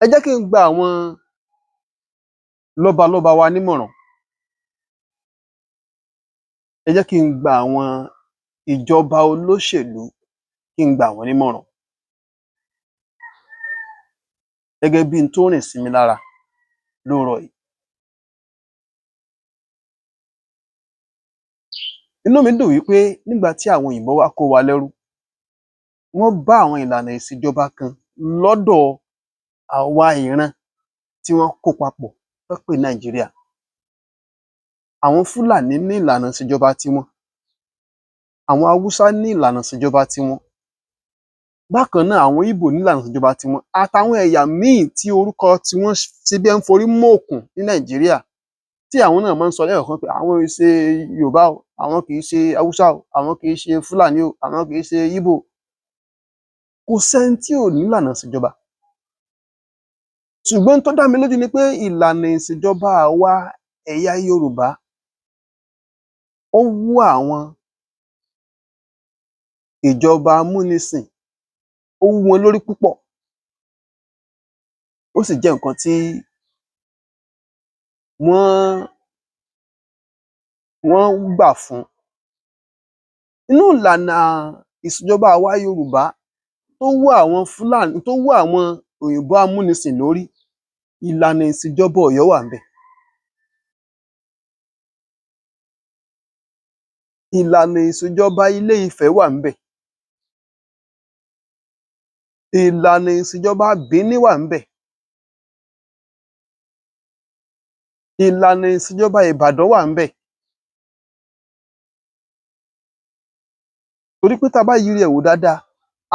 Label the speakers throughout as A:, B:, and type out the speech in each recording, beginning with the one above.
A: Ẹ jẹ́ kí n gba àwọn lọ́balọ́ba wa nímọ̀ràn. Ẹ jẹ́ kí n gba àwọn ìjọba olóṣèlú, kí n gbà wọ́n nímọ̀ràn. Gẹ́gẹ́ bí n tó rìn sí mi lára lóòrọ̀ yìí. Inú mi dùn wípé nígbà tí àwọn òyìnbó wá kó wa lẹ́rú, wọ́n bá àwọn ìlànà ìṣèjọba kan lọ́dọ̀ àwa ìran tí wọ́n kó papọ̀ tán pè ní Nàìjíríà. Àwọn Fúlàní ní ìlànà ìṣèjọba tiwọn. Àwọn Haúsá ní ìlànà ìṣèjọba tiwọn. Bákan náà, àwọn Íbò ní ìlànà ìṣèjọba tiwọn àtàwọn ẹ̀yà míì tí orúkọ tiwọn ṣe bí ẹní ń forí mọ́òkùn ní Nàìjíríà, tí àwọn náà máa ń sọ lẹ́ẹ̀kọ̀ọ̀kan pé àwọn ò ṣe Yorùbá o, àwọn kìí ṣe Haúsá o, àwọn kìí ṣe Fúlàní o, àwọn kìí ṣe Íbò. Kò sẹ́ni tí ò nílànà ìṣèjọba. Ṣùgbọ́n n tó dá mi lójú ni pé ìlànà ìṣèjọba àwa ẹ̀yà Yorùbá, ó wú àwọn ìjọba amúnisìn, ó wú wọn lórí púpọ̀. Ó sì jẹ́ nǹkan tí wọ́n gbà fún. Inú ìlànà ìṣèjọba àwa Yorùbá tó wú àwọn Fúlàní, tó wú àwọn òyìnbó amúnisìn lórí, ìlànà ìṣèjọba Ọ̀yọ́ wà ńbẹ̀. Ìlànà ìṣèjọba Ilé-Ifẹ̀ wà ńbẹ̀. Ìlànà ìṣèjọba Bìíní wà ńbẹ̀. Ìlànà ìṣèjọba Ìbàdàn wà ńbẹ̀. Torí pé tá a bá yiri ẹ̀ wò dáadáa,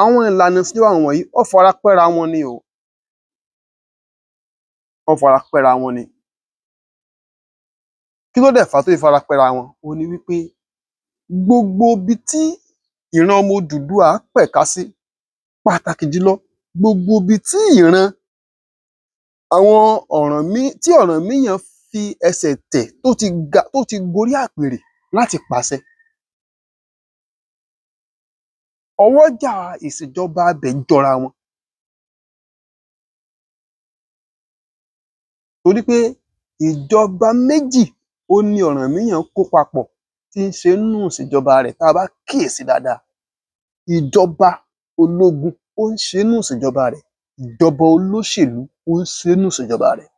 A: àwọn ìlànà ìṣèjọba wọ̀nyí, ó fara pẹ́ra wọn ni o. Ó fara pẹ́ra wọn ni. Kí ló dẹ̀ fà á tó fi fara pẹ́ra wọn? Òhun ni wípé gbogbo ibi tí ìran ọmọ Odùduwà pẹ̀ka sí, pàtàkì jùlọ gbogbo ibi tí ìran àwọn tí Ọ̀rànmíyàn fi ẹsẹ̀ tẹ̀, tó ti ga, tó ti gorí àpèrè láti pàṣẹ. Ọwọ́jà ìṣèjọba ibẹ̀ jọra wọn. Torí pé ìjọba méjì òhun ni Ọ̀rànmíyàn kó papọ̀ tí ń ṣe nínú ìṣèjọba rẹ̀ tá a bá kíyèsí dáadáa. Ìjọba ológun ó ń ṣe nínú ìṣèjọba rẹ̀, ìjọba olóṣèlú ó ń ṣe nínú ìṣèjọba rẹ̀.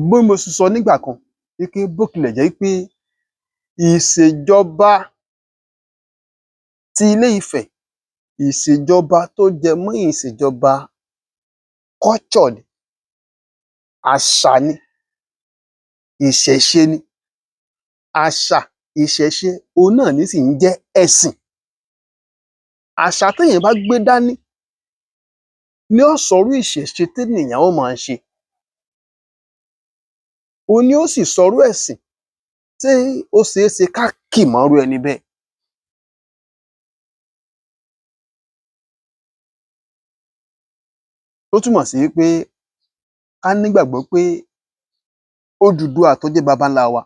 A: Bí mo ṣe sọ nígbà kan wípé bó tilẹ̀ jẹ́ wípé ìṣèjọba ti Ilé-Ifẹ̀, ìṣèjọba tó jẹ mọ́ ìṣèjọba culture ni, àṣà ni, ìṣẹ̀ṣe ni. Àṣà, ìṣẹ̀ṣe, òhun náà ní sì ń jẹ́ ẹ̀sìn. Àṣà téèyàn bá gbé dání ni ó sọrú ìṣẹ̀ṣe ténìyàn ó máa ṣe. Òhun ni ó sì sọrú ẹ̀sìn tí ó ṣeéṣe ká kì mọ́rú ẹni bẹ́ẹ̀. Tó túmọ̀ sí wípé ká nígbàgbọ́ pé Odùduwà tó jẹ́ baba ńlá wa,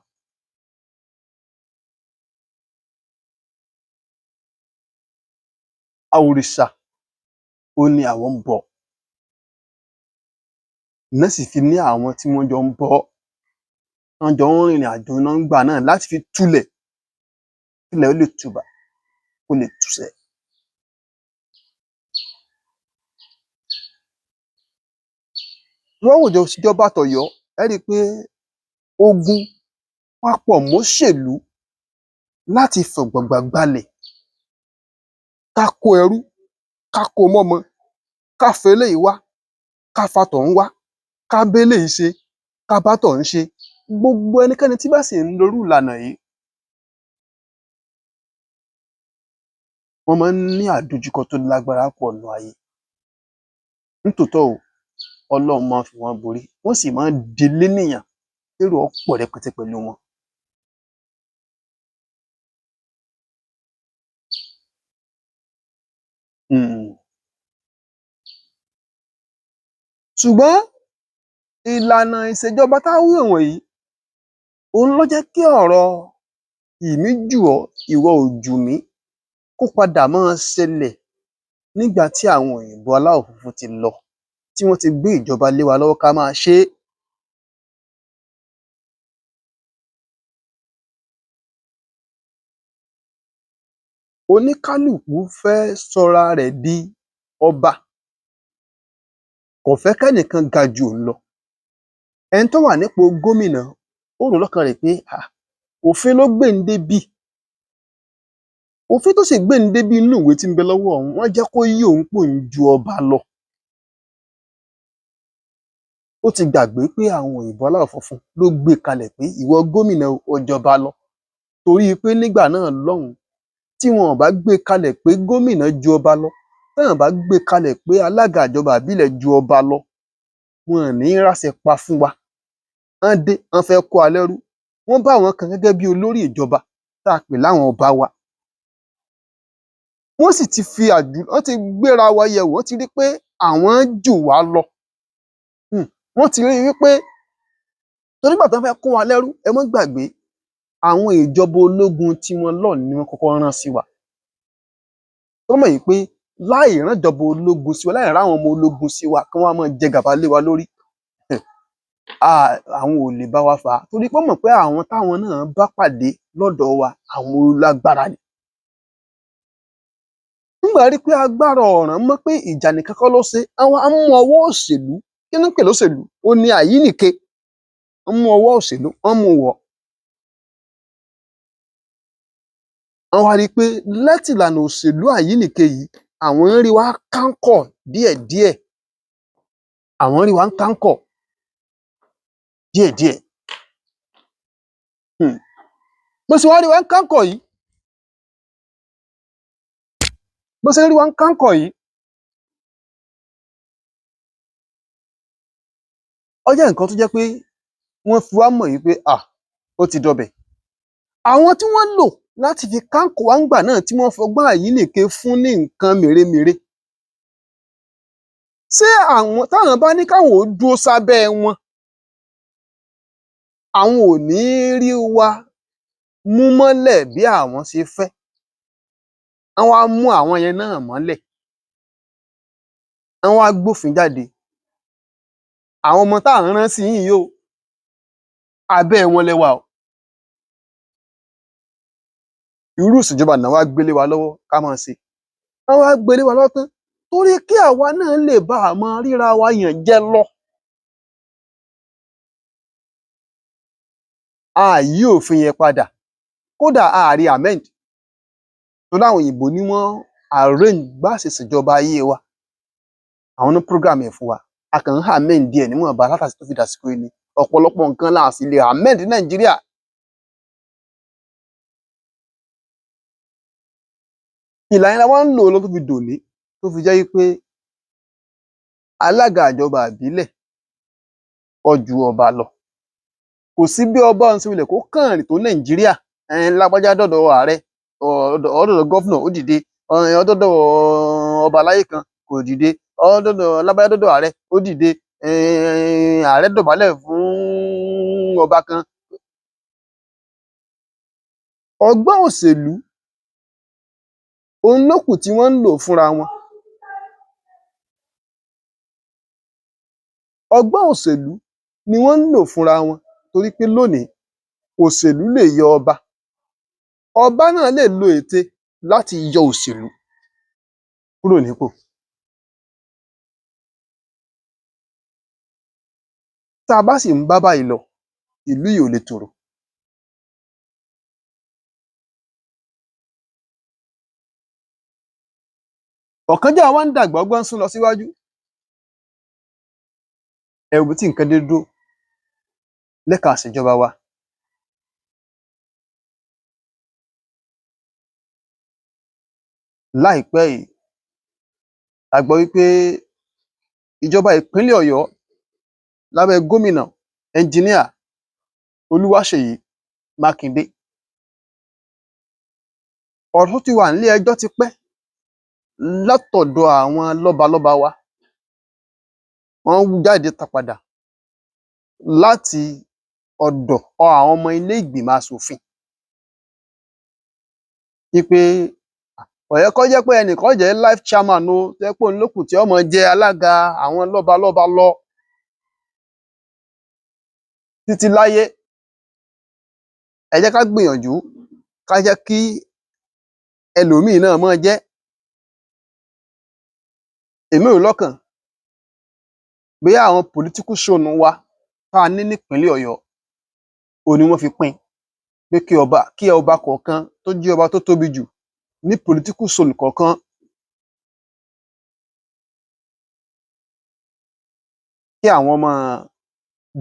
A: òrìṣà òhun ni àwọn ń bọ. Ná sì fi ní àwọn tí wọ́n jọ ń bọ ọ́, tán jọ ń rìnrìn àjò ńgbà náà láti fi tulẹ̀ kílẹ̀ ó lè tùbà, kó lè tùṣẹ. Wọ́n wò ìṣèjọba tọ̀yọ́, ẹ ẹ́ rí i pé ogun papọ̀ móṣèlú láti fọ̀gbàgbà gbalẹ̀, ká kó ẹrú, ká ko mọ́mọ, ká feléyìí wá, ká fa tọ̀hún wá, ká béléyìí ṣe, ká bá tọ̀hún ṣe. Gbogbo ẹnikẹ́ni tí bá sì ń lo irú ìlànà yìí, wọ́n máa ń ní àdojúkọ tó lágbára pọ̀ nínú ayé. Nítòótọ́ o, Ọlọ́run máa ń fi wọ́n borí, wọ́n sì máa ń delénìyàn térò ó pọ̀ rẹpẹtẹ pẹ̀lú wọn. Ṣùgbọ́n ìlànà ìṣèjọba tá wò wọ̀nyí, òhun ló jẹ́ kí ọ̀rọ̀ Ìmí jù ọ́, ìwọ ò jù mí, kó padà máa ṣẹlẹ̀ nígbà tí àwọn òyìnbó aláwọ̀ funfun ti lọ, tí wọ́n ti gbé ìjọba lé wa lọ́wọ́ ká máa ṣe é. Oníkálùkù fẹ́ sọra rẹ̀ di ọba, kò fẹ́ kẹ́nìkan ga ju òun lọ. Ẹni tó wà nípò gómìnà, ó rò ó lọ́kàn rẹ̀ pé òfin ló gbé ń débí. Òfin tó sì gbé ń débí inú ìwé tí ń bẹ lọ́wọ́ òun, wọ́n jẹ́ kó yé òun pé òun ju ọba lọ. Ó ti gbàgbé pé àwọn òyìnbó aláwọ̀ funfun ló gbé kalẹ̀ pé ìwọ gómìnà o, o jọba lọ. Torí pé nígbà náà lọ́hùn-ún, tí wọn ò bá gbé kalẹ̀ pé gómìnà ju ọba lọ, tán àn bá gbé kalẹ̀ pé alága ìjọba ìbílẹ̀ ju ọba lọ, wọn ò ní ráṣẹ pa fún wa. Wọ́n dé, wọ́n fẹ́ kó wa lẹ́rú. Wọ́n bá àwọn kan gẹ́gẹ́ bí olórí ìjọba tá a pè láwọn ọba wa. Wọ́n sì ti fi àjù, wọ́n ti gbéra wa yẹ̀wò, wọ́n ti rí pé àwọn jù wá lọ. Wọ́n ti rí wí pé torí ìgbà tán fẹ́ kó wa lẹ́rú, ẹ mọ́ gbàgbé, àwọn ìjọba ológun tiwọn lọ́hùn ni wọ́n kọ́kọ́ rán sí wa. Wọ́n mọ̀ wí pé láì rán ìjọba ológun sí wa, láì rán àwọn ọmọ ológun sí wa kí wọ́n wá máa jẹ gàba lé wa lórí, àwọn ò lè bá wa fà á. Torí pé wọ́n mọ̀ pé àwọn táwọn náà bá pàdé lọ́dọ̀ wa, àwọn olágbára ni. Nígbà rí pé agbára ò rán mọ́, pé ìjà nìkan kọ́ ló ṣe é, wọ́n wá mú ọwọ́ òṣèlú. Kí ná ń pè lóṣèlú? Òun ni àyínìke. Wọ́n mú ọwọ́ òṣèlú, wọ́n mú un wọ̀. Wọ́n wá rí i pé láti ìlànà òṣèlú àyínìke yìí, àwọn ń rí wa kánkọ̀ díẹ̀díẹ̀. Àwọn ń rí wa kánkọ̀ díẹ̀díẹ̀. Bó ṣe wá rí wa kánkọ̀ yìí, bó ṣe rí wa kánkọ̀ yìí, ó jẹ́ nǹkan tó jẹ́ pé wọ́n fi wá mọ̀ wí pé ó ti dọbẹ̀. Àwọn tí wọ́n lò láti fi kánkọ̀ wa ńgbà náà tí wọ́n fọgbọ́n àyínìke fún ní nǹkan mèremère. Ṣé àwọn táwọn bá ní káwọn ó dúró sábẹ́ wọn, àwọn ò ní rí wa mú mọ́lẹ̀ bí àwọn ṣe fẹ́. Wọ́n wá mú àwọn yẹn náà mọ́lẹ̀. Wọ́n wá gbófin jáde. Àwọn ọmọ tá à ń rán sí yín yìí o, abẹ́ wọn lẹ wà o. Irú ìṣèjọba ná wá gbé lé wa lọ́wọ́ ká máa ṣe. Wọ́n wá gbé lé wa lọ́wọ́ tán torí kí àwa náà lè bá a máa ríra wa yàn jẹ lọ. A yí òfin yẹn padà. Kódà a à rí amend. Torí àwọn òyìnbó ni wọ́n arrange bá ṣe ṣèjọba ayé wa. Àwọn ná program ẹ̀ fún wa. A kàn ń amend díẹ̀ níwọ̀nba látàsí tó fi dàsìkò yìí ni. Ọ̀pọ̀lọpọ̀ nǹkan la sì lè amend ní Nàìjíríà. Ìlànà yẹn la wá ń lò lọ tó fi dòní, tó fi jẹ́ wí pé alága ìjọba ìbílẹ̀ ó ju ọba lọ. Kò sí bí ọba ń ṣe wulẹ̀ kó kàn rìn tó Nàìjíríà. Lágbájá dọ̀dọ̀ ààrẹ, ó dọ̀dọ̀ gọ́fúnà, ó dìde. Ó dọ́dọ̀ ọba aláyé kan, kò dìde. Ó dọ́dọ̀ lágbájá dọ́dọ̀ ààrẹ, ó dìde. Ààrẹ dọ̀bálẹ̀ fún ọba kan. Ọgbọ́n òṣèlú òun ló kù tí wọ́n ń lò fúnra wọn. Ọgbọ́n òṣèlú ni wọ́n ń lò fúnra wọn torí pé lónìí òṣèlú lè yọ ọba. Ọba náà lè lo ète láti yọ òṣèlú kúrò nípò. Tá a bá sì ń bá báyìí lọ, ìlú yìí ò lè tòrò. Ọ̀kánjúà wa ń dàgbà, ọgbọ́n ń sún lọ síwájú. Ẹ wo ibi tí nǹkan dé dúró lẹ́ka ìṣèjọba wa. Láìpẹ́ yìí, a gbọ́ wí pé ìjọba ìpínlẹ̀ Ọ̀yọ́ lábẹ́ gómìnà Ẹnjiníà Olúwaṣèyí Mákindé. Ọ̀rọ̀ tó ti wà nílé ẹjọ́ ti pẹ́ látọ̀dọ̀ àwọn lọ́balọ́ba wa. Wọ́n wú jáde ta padà láti ọ̀dọ̀ àwọn ọmọ ilé ìgbìmọ̀ aṣòfin. Wípé kò yẹ kó jẹ́ pé ẹnìkan jẹ́ life chairman o, tó jẹ́ pé òun ló kù tí ó máa jẹ alága àwọn lọ́balọ́ba lọ títí láyé. Ẹ jẹ́ ká gbìyànjú ká jẹ́ kí ẹlòmíì náà máa jẹ́. Èmi rò lọ́kàn bóyá àwọn political zone wa tá a ní nípínlẹ̀ Ọ̀yọ́ òun ni wọ́n fi pín pé kí ọba kọ̀ọ̀kan tó jẹ́ ọba tó tóbi jù ní political zone kọ̀ọ̀kan kí àwọn máa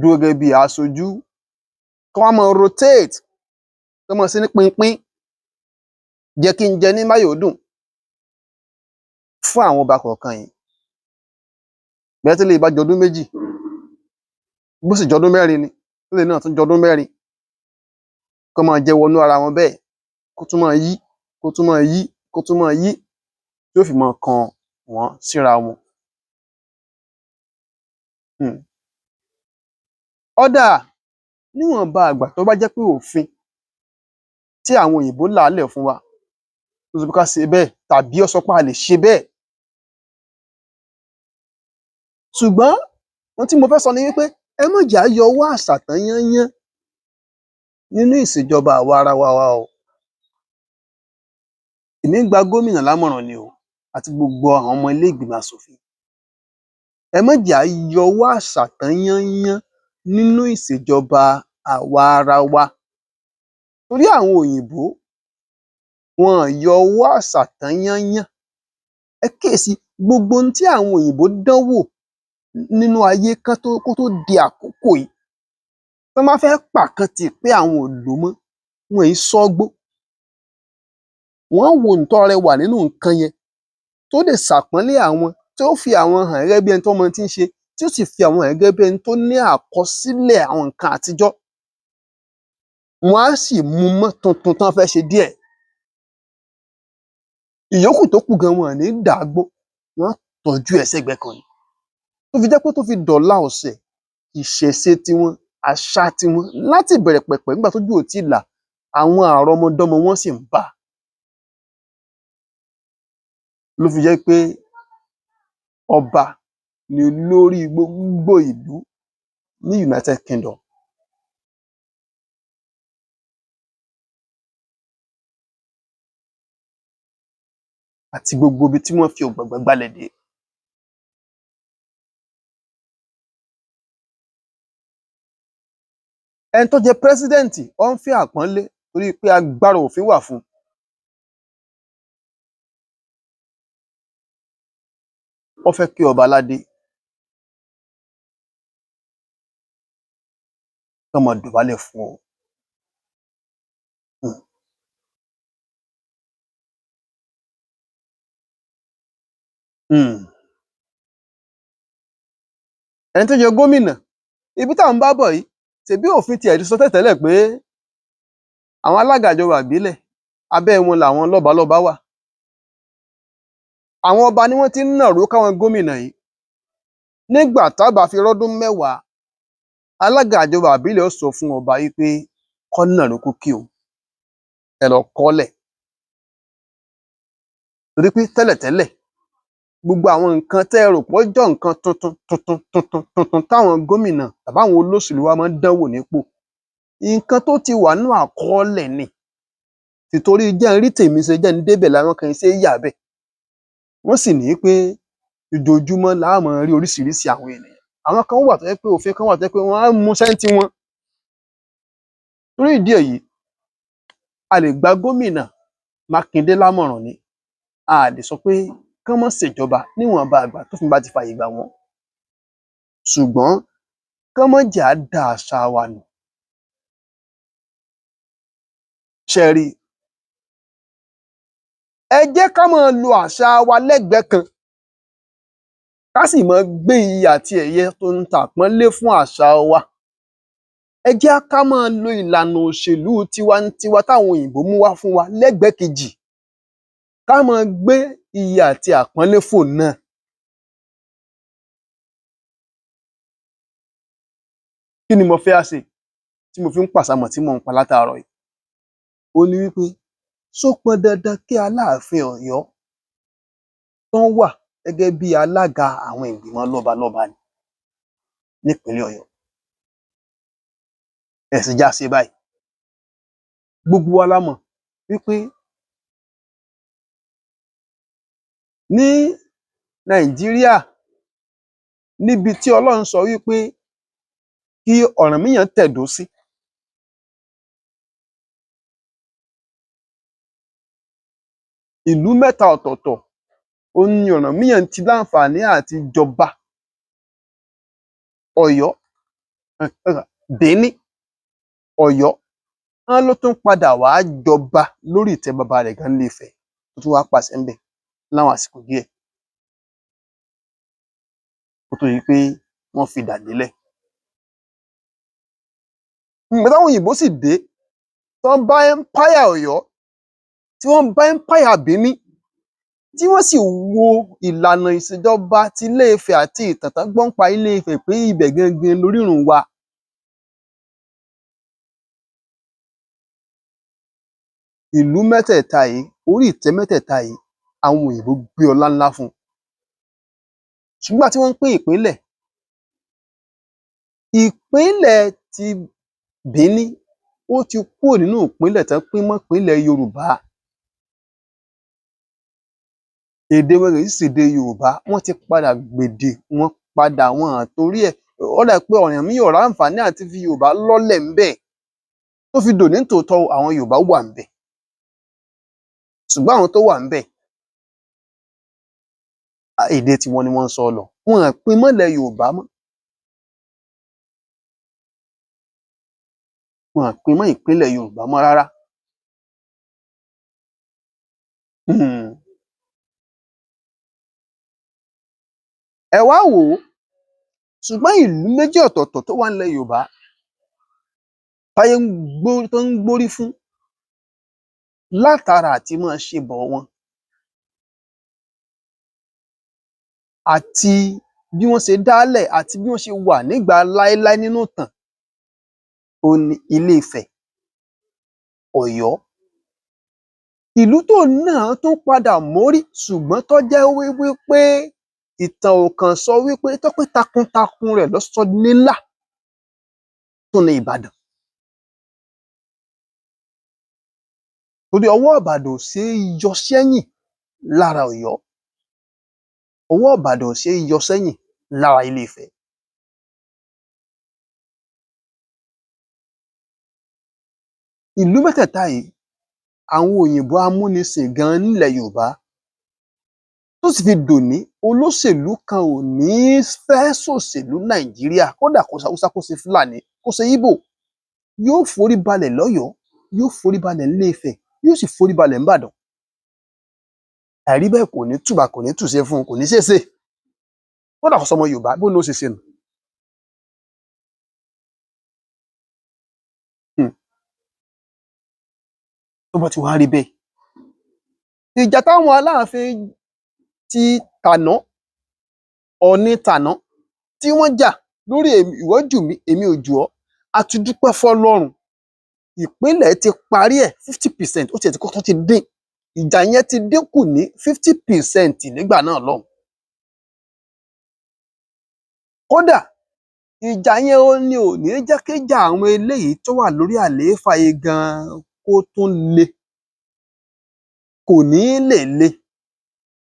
A: dúró gẹ́gẹ́ bí aṣojú, kí wọ́n máa rotate, kí wọ́n máa ṣe ní pínpín, jẹ́ kí n jẹ ní máyòódùn fún àwọn ọba kọ̀ọ̀kan yìí. Bóyá téléyìí bá jọdún 2, bó sì jọdún 4 ni, téléyìí náà tún jọdún 4, kán máa jẹ wọnú ara wọn bẹ́ẹ̀, kó tún máa yí, kó tún máa yí, kó tún máa yí, tí ó fi máa kan wọ́n síra wọn. Ó dáa, níwọ̀nba ìgbà tó bá jẹ́ pé òfin tí àwọn òyìnbó làálẹ̀ fún wa ló sọ pé ká ṣe bẹ́ẹ̀ tàbí ó sọ pé a lè ṣe bẹ́ẹ̀. Ṣùgbọ́n ohun tí mo fẹ́ sọ ni wípé ẹ má jẹ́ á yọwọ́ àṣà tán yányán nínú ìṣèjọba àwa ara wa wa o. Èmi ń gba gómìnà lámọ̀ràn ni o, àti gbogbo àwọn ọmọ ilé ìgbìmọ̀ aṣòfin. Ẹ má jẹ́ á yọwọ́ àṣà tán yányán nínú ìṣèjọba àwa ara wa. Torí àwọn òyìnbó wọn ò yọwọ́ àṣà tán yányán. Ẹ kíyèsí gbogbo ohun tí àwọn òyìnbó dánwò nínú ayé kán tó kó tó di àkókò yìí. Tán bá fẹ́ pàkan tì pé àwọn ò lò mọ́, wọn è sọ́ gbó. Wọ́n ó wo ohun tó rẹwà nínú nǹkan yẹn tó lè ṣàpọ́nlé àwọn, tí ó fi àwọn hàn gẹ́gẹ́ bí ẹni tó mọ ohun tí ń ṣe, tí ó sì fi àwọn hàn gẹ́gẹ́ bí ẹni tó ní àkọsílẹ̀ àwọn nǹkan àtijọ́. Wọ́n á sì mú mọ́ tuntun tán fẹ́ ṣe díẹ̀. Ìyókù tó kù gan wọn ò ní dà á gbó, wọ́n á tọ́jú ẹ̀ sẹ́gbẹ̀ẹ́ kan ni. Tó fi jẹ́ pé tó fi dọ̀la ọ̀sẹ̀, ìṣẹ̀ṣe tiwọn, àṣà tiwọn láti ìbẹ̀rẹ̀ pẹ̀pẹ̀ nígbà tójú ò tíì là, àwọn àrọmọdọ́mọ wọn sì ń bá a. Ló fi jẹ́ pé ọba ni olórí gbogbo ìlú ní United Kingdom. Àti gbogbo ibi tí wọ́n fi ọ̀gbàgbà gbalẹ̀ dé. Ẹni tó jẹ president, ó ń fẹ́ àpọ́nlé torí pé agbára òfin wà fún un. Ó fẹ́ kí ọba aládé kán máa dọ̀bálẹ̀ fún òun. Ẹni tó jẹ gómìnà, ibi tá à ń bá bọ̀ yìí, ṣèbí òfin tiẹ̀ ti sọ tẹ́lẹ̀tẹ́lẹ̀ pé àwọn alága ìjọba ìbílẹ̀, abẹ́ wọn làwọn lọ́balọ́ba wà. Àwọn ọba ni wọ́n ti ń nàró káwọn gómìnà yìí. Nígbà tá bá fi rọ́dún 10, alága ìjọba ìbílẹ̀ ó sọ fún ọba yìí pé kó nàró kó kí òun. Ẹ lọ kọ́lẹ̀. Torí pé tẹ́lẹ̀tẹ́lẹ̀, gbogbo àwọn nǹkan tẹ́ ẹ rò pé ó jọ nǹkan tuntun tuntun tuntun tuntun táwọn gómìnà tàbí àwọn olóṣèlú wa máa ń dánwò nípò. Nǹkan tó ti wà nínú àkọọ́lẹ̀ ni. Tìtorí jẹ́ n rí tèmi ṣe, jẹ́ n débẹ̀ làwọn kan ṣe é yà bẹ́ẹ̀. Wọ́n sì ní pé ojoojúmọ́ la máa rí oríṣiríṣi àwọn ènìyàn. Àwọn kan wà tó jẹ́ pé òfin kan wà tó jẹ́ pé wọ́n á mú sẹ́ńtì wọn. Torí ìdí èyí, a lè gba gómìnà Mákindé lámọ̀ràn ni. A lè sọ pé kán má ṣèjọba níwọ̀nba ìgbà tófin bá ti fàyè gbà wọ́n. Ṣùgbọ́n kán má jẹ́ á da àṣà wa nù. Ṣé ẹ rí i? Ẹ jẹ́ ká máa lo àṣà wa lẹ́gbẹ̀ẹ́ kan. Ká sì máa gbé iyì àti ẹ̀yẹ tó ń tàpọ́nlé fún àṣà wa. Ẹ jẹ́ ká máa lo ìlànà òṣèlú tiwantiwa táwọn òyìnbó mú wá fún wa lẹ́gbẹ̀ẹ́ kejì. Ká máa gbé iyì àti àpọ́nlé fóun náà. Kí ni mo fẹ́ á ṣe tí mo fi ń pàṣamọ̀ tí mò ń pa látàárọ̀ yìí? Òhun ni wípé Ṣó pọn dandan kí Aláàfin Ọ̀yọ́ tán wà gẹ́gẹ́ bí alága àwọn ìgbìmọ̀ lọ́balọ́ba ni nípínlẹ̀ Ọ̀yọ́? Ẹ sì já ṣe báyìí. Gbogbo wa la mọ̀ wípé ní Nàìjíríà, níbi tí Ọlọ́run sọ wípé kí Ọ̀rànmíyàn tẹ̀dó sí, ìlú mẹ́ta ọ̀tọ̀ọ̀tọ̀ òun ni Ọ̀rànmíyàn ti láǹfààní àti jọba. Ọ̀yọ́, Bìíní, Ọ̀yọ́, wọ́n ló tún padà wàá jọba lórí ìtẹ́ bàbá rẹ̀ gan nílé Ifẹ̀, tó tún wá pàṣẹ ńbẹ̀ láwọn àsìkò díẹ̀ kó tó di pé wọ́n fi dà délẹ̀. Ìgbà táwọn òyìnbó sì dé, tán bá empire Ọ̀yọ́, tí wọ́n bá empire Bìíní, tí wọ́n sì wo ìlànà ìṣèjọba ti Ilé-Ifẹ̀ àti ìtàn tán gbọ́ nípa Ilé-Ifẹ̀ pé ibẹ̀ gangan lorírun wa. Ìlú mẹ́tẹ̀ẹ̀ta yìí, orí ìtẹ́ mẹ́tẹ̀ẹ̀ta yìí, àwọn òyìnbó gbé ọlá ńlá fún un. Ṣùgbọ́n tí wọ́n ń pín ìpínlẹ̀, ìpínlẹ̀ ti Bìíní ó ti kúrò nínú ìpínlẹ̀ tán pín mọ́ ìpínlẹ̀ Yorùbá. Èdè wọn kì í ṣèdè Yorùbá, wọ́n ti padà gbèdè wọn padà, wọn à torí ẹ̀. Ó dà pé Ọ̀rànmíyàn ò ráǹfààní àti fi Yorùbá lọ́lẹ̀ ńbẹ̀. Tó fi dòní nítòótọ́ àwọn Yorùbá wà ńbẹ̀. Ṣùgbọ́n àwọn tó wà ńbẹ̀, èdè tiwọn ni wọ́n ń sọ lọ. Wọn à pín mọ́lẹ̀ Yorùbá mọ́. Wọn à pín mọ́ ìpínlẹ̀ Yorùbá mọ́ rárá. Ẹ wá wò ó, ṣùgbọ́n ìlú méjì ọ̀tọ̀ọ̀tọ̀ tó wà nílẹ̀ Yorùbá táyé ń gbó tó ń gbórí fún látara àti máa ṣe bọ̀ wọn àti bí wọ́n ṣe dálẹ̀ àti bí wọ́n ṣe wà nígbà láéláé nínú ìtàn, òun ni Ilé-Ifẹ̀, Ọ̀yọ́. Ìlú tó náà tún padà mórí, ṣùgbọ́n tó jẹ́ wípé ìtàn ò kàn sọ wípé tó pé takuntakun rẹ̀ ló sọ di ńlá tó ní Ìbàdàn. Torí ọwọ́ Ìbàdàn ò ṣeé yọ sẹ́yìn lára Ọ̀yọ́. Ọwọ́ Ìbàdàn ò ṣeé yọ sẹ́yìn lára Ilé-Ifẹ̀. Ìlú mẹ́tẹ̀ẹ̀ta yìí, àwọn òyìnbó amúnisìn gan nílẹ̀ Yorùbá tó sì fi dòní, olóṣèlú kan ò ní fẹ́ ṣòṣèlú Nàìjíríà, kódà kó ṣe Haúsá, kó ṣe Fúlàní, kó ṣe Íbò, yóò forí balẹ̀ lọ́yọ̀ọ́, yóò forí balẹ̀ nílé Ifẹ̀, yóò sì forí balẹ̀ ńbàdàn. Àìrí bẹ́ẹ̀ kò ní tùbà, kò ní tùṣe fún un, kò ní ṣeéṣe. Kódà kó sọmọ Yorùbá, bó ní ó ṣe ṣe nù. Tó bá ti wá rí bẹ́ẹ̀, ìjà táwọn Aláàfin ti tàná, Ọọ̀ni tàná tí wọ́n jà lórí ìwọ jù mí, èmi ò jù ọ́, a ti dúpẹ́ fọ́lọ́run. Ìpínlẹ̀ ti parí ẹ̀ 50%, ó tiẹ̀ ti kọ́kọ́ ti dín. Ìjà yẹn ti dínkù ní 50% nígbà náà lọ́hùn. Kódà ìjà yẹn ó ní ò ní jẹ́ kíjà àwọn eléyìí tó wà lórí àlééfà yìí gan-an kó tún le. Kò ní lè le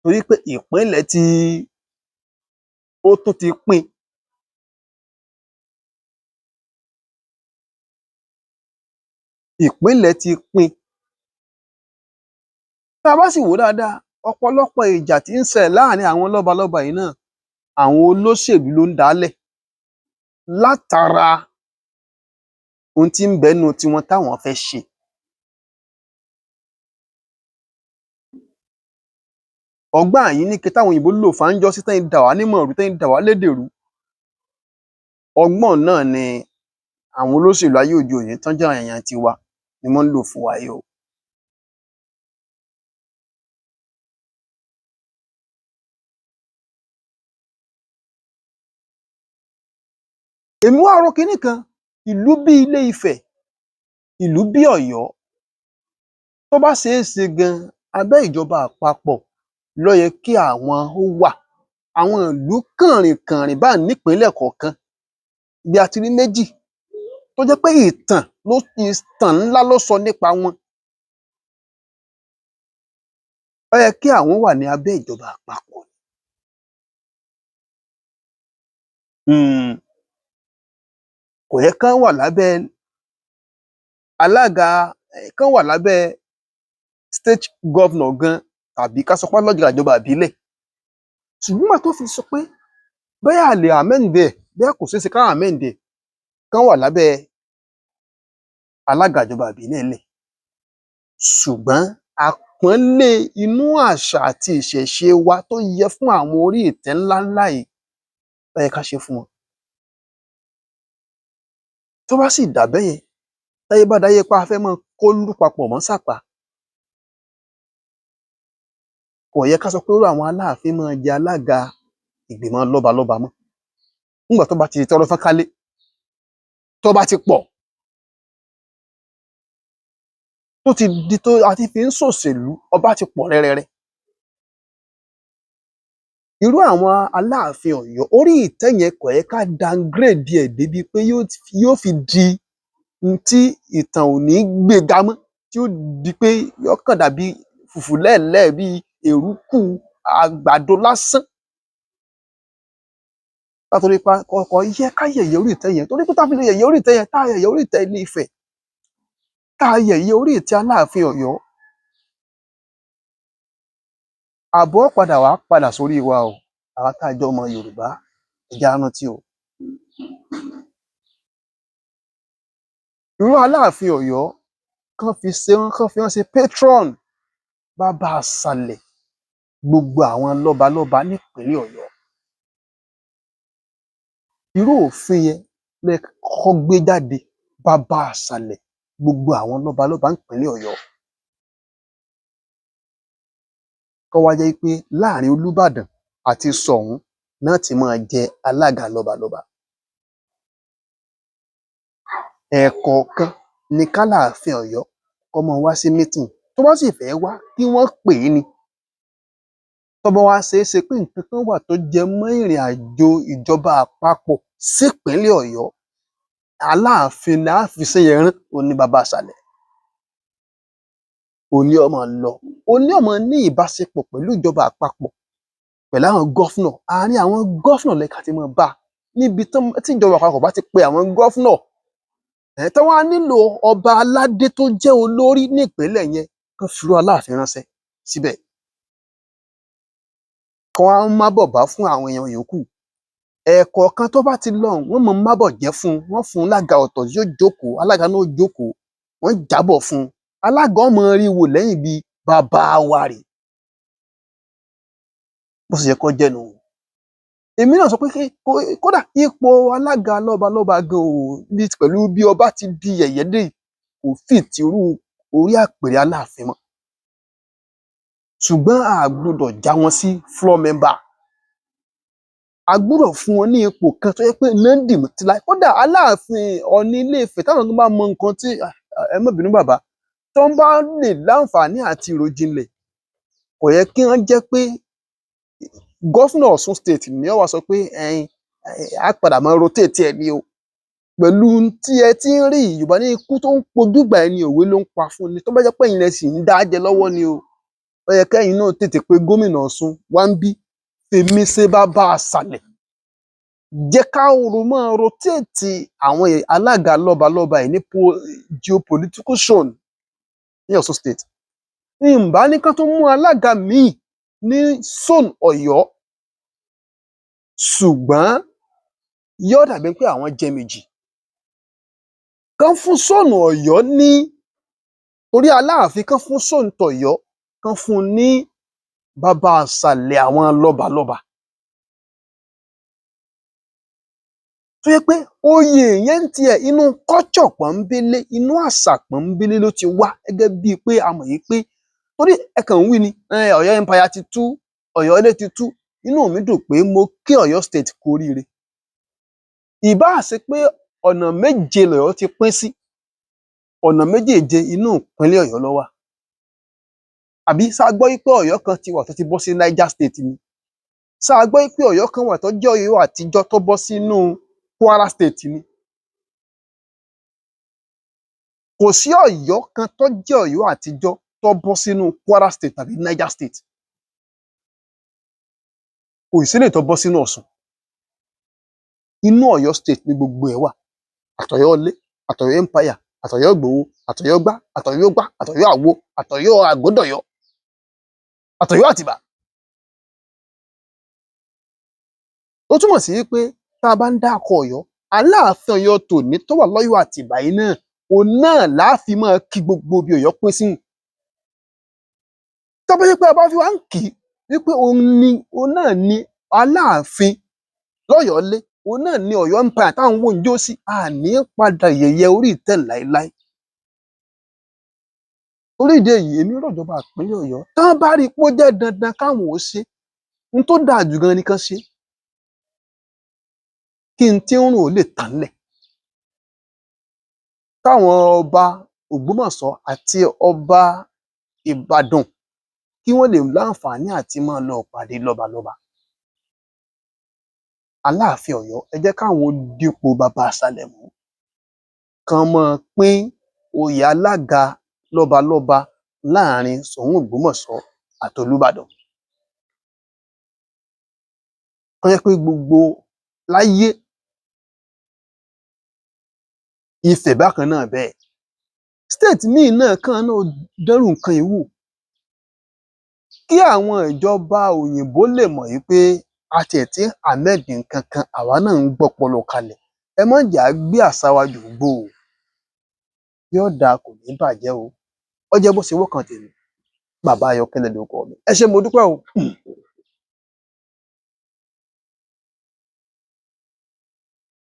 A: torí pé ìpínlẹ̀ tí ó tún ti pín. Ìpínlẹ̀ ti pín. Tá a bá sì wò ó dáadáa, ọ̀pọ̀lọpọ̀ ìjà tí ń ṣẹlẹ̀ láàrin àwọn lọ́balọ́ba yìí náà, àwọn olóṣèlú ló ń dálẹ̀ látara ohun tí ń bẹ nínú tiwọn táwọn fẹ́ ṣe. Ọgbọ́n àyíníke táwọn òyìnbó lò fáńjọ́sí tán dà wá nímọ̀ rú, tán dà wá lédè rú. Ọgbọ́n náà ni àwọn olóṣèlú ayé òde òní tán jẹ́ èèyàn tiwa ni wọ́n ń lò fún wa yìí o. Èmi wá ro kinní kan, ìlú bí Ilé-Ifẹ̀, ìlú bí Ọ̀yọ́, tó Tó bá ṣeé ṣe gan, abẹ́ ìjọba àpapọ̀ ló yẹ kí àwọn ó wà. Àwọn ìlú kànrìnkànrìn báà nípìnlẹ̀ kọ̀ọ̀kan, bí a ti rí méjì tó jẹ́ pé ìtàn ló ìtàn ńlá ló sọ nípa wọn. Ó yẹ kí àwọn wà ní abẹ́ ìjọba àpapọ̀. Kò yẹ kán wà lábẹ́ alága, kán wà lábẹ́ state governor gan tàbí ká sọ pé alága ìjọba ìbílẹ̀. Ṣùgbọ́n nígbà tó fi sọ pé bóyá a lè amend ẹ̀, bóyá kò ṣeé ṣe ká amend ẹ̀, kán wà lábẹ́ alága ìjọba ìbílẹ̀ lẹ̀. Ṣùgbọ́n àpọ́nlé inú àṣà àti ìṣẹ̀ṣe wa tó yẹ fún àwọn orí ìtẹ́ ńláńlá yìí, ó yẹ ká ṣe fún wọn. Tó bá sì dà bẹ́yẹn, táyé bá dayé pé a fẹ́ máa kólú papọ̀ mọ́ Sàpá, kò yẹ ká sọ pé irú àwọn Aláàfin máa jẹ alága ìgbìmọ̀ lọ́balọ́ba mọ́. Nígbà tó bá ti di tọ́rọ́ fọ́n kálé, tó bá ti pọ̀, tó ti di tó a ti fi ń ṣòṣèlú, ọba ti pọ̀ rẹ́rẹ́rẹ́. Irú àwọn Aláàfin Ọ̀yọ́, orí ìtẹ́ yẹn kò yẹ ká downgrade ẹ̀ débi pé yóò fi di n tí ìtàn ò ní gbé ga mọ́, tí ó di pé yóò kàn dàbí fùfù lẹ́ẹ̀lẹ́ẹ̀ bí èrúkù àgbàdo lásán. Látòrí pa kò yẹ ká yẹ̀yẹ́ orí ìtẹ́ yẹn, torí pé tá fi lè yẹ̀yẹ́ orí ìtẹ́ yẹn, tá yẹ̀yẹ́ orí ìtẹ́ Ilé Ifẹ̀, tá yẹ̀yẹ́ orí ìtẹ́ Aláàfin Ọ̀yọ́, àbọ̀ padà wá padà sórí wa o. Àwa tá a jọ ọmọ Yorùbá, ẹ jẹ́ á rántí o. Irú Aláàfin Ọ̀yọ́, kán fi ṣe wọ́n, kán fi wọ́n ṣe patron, bàbá àṣàlẹ̀ gbogbo àwọn lọ́balọ́ba nípínlẹ̀ Ọ̀yọ́. Irú òfin yẹn ló yẹ kọ́kọ́ gbé jáde, bàbá àṣàlẹ̀ gbogbo àwọn lọ́balọ́ba nípínlẹ̀ Ọ̀yọ́. Kó wá jẹ́ pé láàrin Olúbàdàn àti Ṣọ̀ún náà ti máa jẹ alága lọ́balọ́ba. Ẹ̀ẹ̀kọ̀ọ̀kan ni k'Áláàfin Ọ̀yọ́ kó máa wá sí meeting. Tó bá sì fẹ́ wá, kí wọ́n pè é ni. Tó bá wá ṣeé ṣe pé nǹkan kan wà tó jẹ mọ́ ìrìn àjò ìjọba àpapọ̀ sípínlẹ̀ Ọ̀yọ́, Aláàfin la á fi iṣẹ́ yẹn rán, òun ni bàbá àṣàlẹ̀. Òun ni ó máa lọ. Òun ni ó máa ní ìbáṣepọ̀ pẹ̀lú ìjọba àpapọ̀, pẹ̀lú àwọn governor. Àárín àwọn governor ló yẹ ká ti máa bá a. Níbi tí ìjọba àpapọ̀ bá ti pe àwọn governor, tán wá nílò ọba aládé tó jẹ́ olórí ní ìpínlẹ̀ yẹn, kán fi irú Aláàfin ránṣẹ́ síbẹ̀. Kán wá mábọ̀ bá fún àwọn èèyàn yòókù. Ẹ̀ẹ̀kọ̀ọ̀kan tó bá ti lọ, wọ́n máa mábọ̀ jẹ́ fún un, wọ́n fún un lága ọ̀tọ̀ yóò jókòó, alága náà ó jókòó, wọ́n jábọ̀ fún un. Alága ó máa rí wò lẹ́yìn bíi bàbá wa rèé. Bó ṣe yẹ kó jẹ́ nu. Èmi náà sọ pé kódà ipò alága lọ́balọ́ba gan ò bí pẹ̀lú bí ọba ti di yẹ̀yẹ́ dé yìí, kò fit irú orí àpèrè Aláàfin mọ́. Ṣùgbọ́n a gbọdọ̀ já wọn sí floor member. A gbọ́dọ̀ fún wọn ní ipò kan tó jẹ́ pé iná ń dì mú tí láé. Kódà Aláàfin Ọọ̀ni Ilé Ifẹ̀, táwọn tó bá mọ nǹkan tí ẹ má bínú bàbá, tó ń bá lè láǹfààní àti ìròjinlẹ̀, kò yẹ kí wọ́n jẹ́ pé governor Ọ̀ṣun state ní ó wá sọ pé ẹ̀yin á padà máa rotate ẹ̀ ní o. Pẹ̀lú tí ẹ ti ń rí Yorùbá ní ikú tó ń pojúgbà ẹni òwe ló ń pa fún ni. Tó bá jẹ́ pé ẹ̀yin lẹ sì ń dá jẹ lọ́wọ́ ni o, ó yẹ kẹ́yin náà tètè pe gómìnà Ọ̀ṣun wá ń bí, fèmí ṣe bàbá àṣàlẹ̀. Jẹ́ ká máa rotate àwọn alága lọ́balọ́ba yìí ní geopolitical zone ní Ọ̀ṣun state. Ǹbá ní kán tún mú alága míì ní zone Ọ̀yọ́, ṣùgbọ́n yóò dàbí pé àwọn jẹ méjì. Kán fún zone Ọ̀yọ́ ní orí Aláàfin, kán fún zone tọ̀yọ́, kán fún un ní bàbá àṣàlẹ̀ àwọn lọ́balọ́ba. Tó jẹ́ pé oyè yẹn ń tiẹ̀ inú culture pọ́nbélé, inú àṣà pọ́nbélé ló ti wá, gẹ́gẹ́ bíi pé a mọ̀ yìí pé torí ẹ kàn ń wí ni Ọ̀yọ́ empire ti tú, Ọ̀yọ́ ilé ti tú. Inú mi dùn pé mo kí Ọ̀yọ́ state kú oríire. Ìbáà ṣe pé ọ̀nà méje l'Ọ̀yọ́ ti pín sí, ọ̀nà méjèèje inú ìpínlẹ̀ Ọ̀yọ́ ló wà. Àbí ṣá gbọ́ wípé Ọ̀yọ́ kan ti wà tó ti bọ́ sí Niger State ni? Ṣá gbọ́ wípé Ọ̀yọ́ kan wà tó jẹ́ Ọ̀yọ́ àtijọ́ tó bọ́ sínú Kwara State ni? Kò sí Ọ̀yọ́ kan tó jẹ́ Ọ̀yọ́ àtijọ́ tó bọ́ sínú Kwara State tàbí Niger State. Kò sí lè tó bọ́ sínú Ọ̀ṣun. Inú Ọ̀yọ́ State ni gbogbo ẹ̀ wà. Àtọ̀yọ́ ilé, àtọ̀yọ́ empire, àtọ̀yọ́ Ìgbòho, àtọ̀yọ́ gbá, àtọ̀yọ́ gbá, àtọ̀yọ́ àwo, àtọ̀yọ́ àgódọ̀yọ́, àtọ̀yọ́ Àtìbà. Ó túmọ̀ sí pé tá a bá ń dákọ Ọ̀yọ́, Aláàfin Ọ̀yọ́ tòní tó wà lọ́yọ́ Àtìbà yìí náà, òun náà láá fi máa kí gbogbo ibi Ọ̀yọ́ pín sí. Tó bá jẹ́ pé a bá fi wá ń kì í wípé òun ni, òun náà ni Aláàfin lọ́yọ̀ọ́lé, òun náà ni Ọ̀yọ́ empire táwọn wò ń jó sí, a ní padà yẹ̀yẹ́ orí ìtẹ́ láéláé. Torí ìdí èyí, èmi rọ̀ ìjọba ìpínlẹ̀ Ọ̀yọ́, tán bá rí i pé ó jẹ́ dandan káwọn ó ṣe, n tó dáa jù gan ni kán ṣe. Kí n tí ń rùn ó lè tán lẹ̀. Káwọn ọba Ògbómọ̀ṣọ́ àti ọba Ìbàdàn kí wọ́n lè láǹfààní àti máa lọ pàdé lọ́balọ́ba. Aláàfin Ọ̀yọ́, ẹ jẹ́ káwọn ó dípò bàbá àṣàlẹ̀ mú. Kán máa pín oyè alága lọ́balọ́ba láàrin Ṣọ̀ún Ògbómọ̀ṣọ́ àti Olúbàdàn. Kó jẹ́ pé gbogbo láyé Ifẹ̀ bákan náà bẹ́ẹ̀. State míì náà kàn náà dánrù nǹkan yìí wò. Kí àwọn ìjọba òyìnbó lè mọ̀ wípé a tiẹ̀ ti ń amend nǹkan kan, àwa náà ń gbọ́pọlọ kalẹ̀. Ẹ má jẹ́ á gbé àṣà wa jù gbó o. Yóò dáa, kò ní bàjẹ́ o. Ó jẹ́ bó ṣe wọ́kàn tèmi. Bàbá Ayọ̀kẹ́lẹ́ lórúkọ mi. Ẹ ṣé, mo dúpẹ́ o.